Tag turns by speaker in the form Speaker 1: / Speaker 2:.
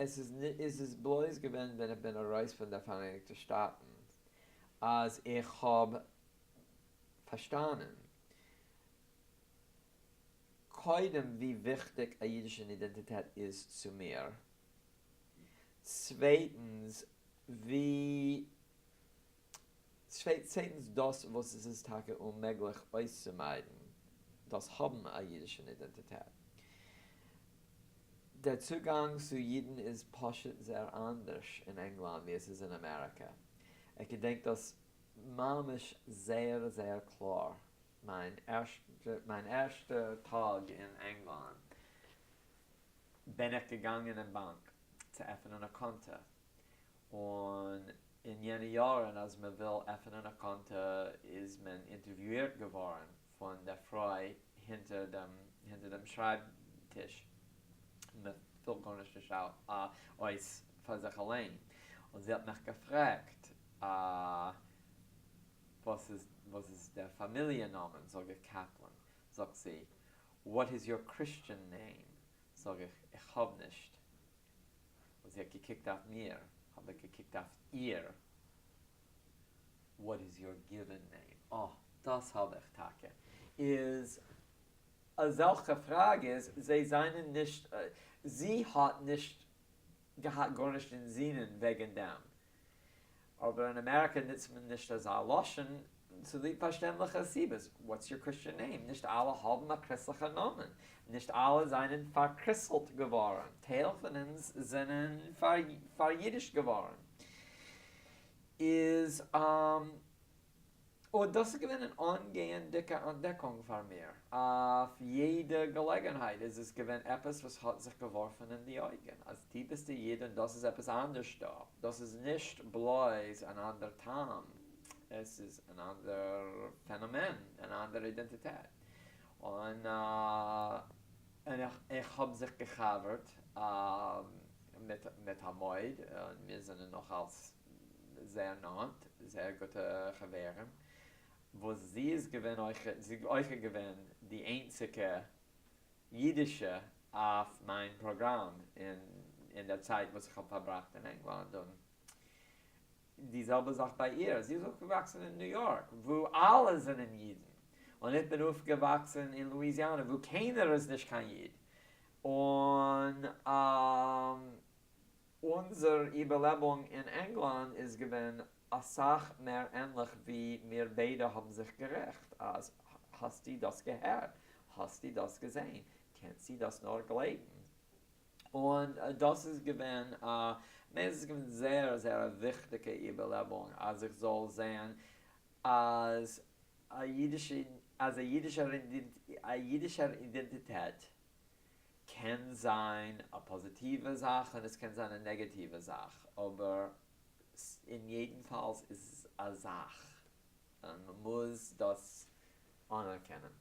Speaker 1: עס איז איז עס בלויז געווען ווען איך בין ארויס פון די פאראייניגטע שטאטן אז איך האב פארשטאנען קודם ווי וויכטיג א אידישע אידענטיטעט איז צו מיר, צווייטנס ווי צווייטנס דאס וואס עס איז טאקע אוממעגליך אויסצומיידן דאס האבן א אידישן אידענטיטעט. דער צוגאנג צו אידן איז פשוט זייער אנדערש אין ענגלאנד ווי עס איז אין אמעריקע. איך געדענק דאס ממש זייער זייער קלאר מיין מיין ערשטע טאג אין ענגלאנד בין איך געגאנגען אין באנק צו עפענען א קאנטע, און אין יענע יארן אז מען וויל עפענען א קאנטע איז מען אינטערוויואירט געווארן פון דער פרוי הינטער דעם הינטער דעם שרייב טיש, מען פילט גארנישט נישט אויס פאר זיך אליין, און זי האט מיך געפרעגט וואס איז וואס איז דער פאמיליע נאמען, זאג איך קעפלען, זאגט זי what is your Christian name, זאג איך איך האב נישט, און זי האט געקוקט אויף מיר, האב איך געקוקט אויף איר, what is your given name, אה, דאס האב איך טאקע, איז אזעלכע פראגעס, זיי זענען נישט, זי האט נישט געהאט גארנישט אינזינען וועגן דעם, אבער אין אמעריקא נוצט מען נישט אזא לשון צוליב פארשטענדליכע סיבות, what's your Christian name? נישט אלע האבן א קריסטליכע נאמען, נישט אלע זענען פארקריסטלט געווארן, טייל פון אונז זענען פאראידישט געווארן, איז און דאס איז געווען אן אנגייענדיגע אנטדעקונג פאר מיר, אויף יעדע געלעגנהייט איז עס געווען עפעס וואס האט זיך געווארפן אין די אויגן, אז דו ביסט א איד און דאס איז עפעס אנדערש דא, דאס איז נישט בלויז אן אנדער טעם, עס איז אן אנדער פענאמען, אן אנדער אידענטיטעט. און איך האב זיך געחבר'ט מיט א מויד, און מיר זענען נאכאלץ זייער נאנט, זייער גוטע חברים, וואס זי איז געווען אויך, זי איז אויך געווען די איינציגע אידישע אויף מיין פראגראם אין דער צייט וואס איך האב פארבראכט אין ענגלאנד, און די זעלבע זאך ביי איר, זי איז אויפגעוואקסן אין ניו יארק וואו אלע זענען אידן, און איך בין אויפגעוואקסן אין לואיזיאנע וואו קיינער איז נישט קיין איד, און אונזער איבערלעבונג אין ענגלאנד איז געווען אסאך מער ענליך ווי מיר ביידע האבן זיך געריכט אז האסטו דאס געהערט? האסטו דאס געזעהן? קענסטו דאס נאר גלייבן? און דאס איז געווען א מיר איז עס געווען זייער זייער א וויכטיגע איבערלעבונג אז איך זאל זעהן אז א אידישע אז א אידישער אידענטיטעט קען זיין א פאזיטיווע זאך און עס קען זיין א נעגאטיווע זאך, אבער אין יעדנפאלס איז עס א זאך און מ'מוז דאס אנערקענען.